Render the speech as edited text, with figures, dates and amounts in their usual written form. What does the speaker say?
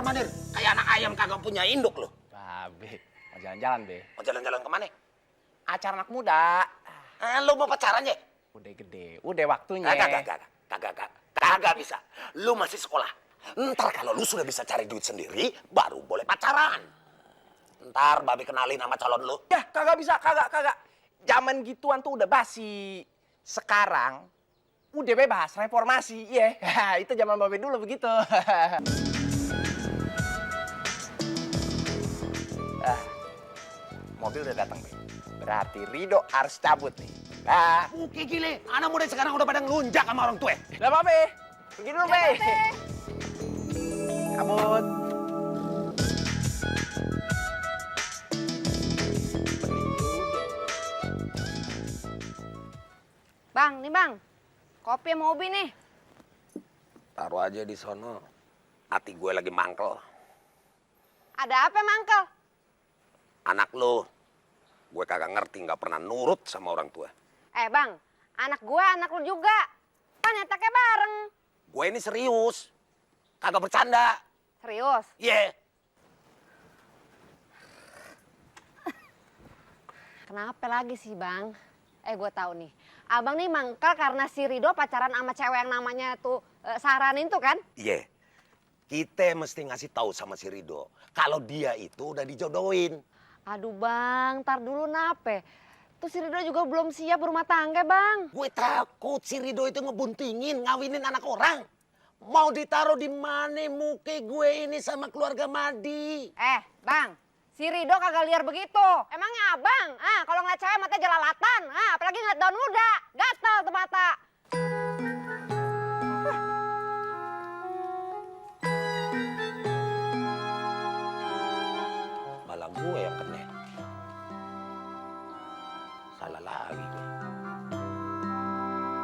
mondar-mandir. Kayak anak ayam kagak punya induk lo. Be, mau jalan-jalan, Be. Mau jalan-jalan kemana? Acara anak muda. Lu mau pacaran ya? Udah gede, udah waktunya. Kagak bisa. Lu masih sekolah. Ntar kalau lu sudah bisa cari duit sendiri, baru boleh pacaran. Ntar babi kenalin sama calon lu. Ya, kagak bisa, kagak. Zaman gituan tuh udah basi. Sekarang udah bebas, reformasi, iya. Itu zaman babe dulu begitu. Mobil udah datang, Be. Berarti Rido harus cabut nih. Oke gile, anak muda sekarang udah pada ngelunjak sama orang tua. Udah apa, Be? Pergi dulu, Be. Cabut. Bang, nih bang, kopi sama ubi nih. Taruh aja di sono. Hati gue lagi mangkel. Ada apa mangkel? Anak lu, gue kagak ngerti, nggak pernah nurut sama orang tua. Bang, anak gue anak lu juga. Kan nyetaknya bareng. Gue ini serius, kagak bercanda. Serius? Iya. Kenapa lagi sih bang? Gue tahu nih. Abang nih mangkel karena si Rido pacaran sama cewek yang namanya tuh Saranin tuh kan? Iya. Kita mesti ngasih tahu sama si Rido kalau dia itu udah dijodohin. Aduh bang, ntar dulu nape? Tuh si Rido juga belum siap berumah tangga bang. Gue takut si Rido itu ngebuntingin, ngawinin anak orang. Mau ditaruh di mana muka gue ini sama keluarga Madi? Bang, si Rido kagak liar begitu. Emangnya abang, kalau ngeliat cewek matanya jelalatan, apalagi ngeliat daun muda, gatel tuh mata.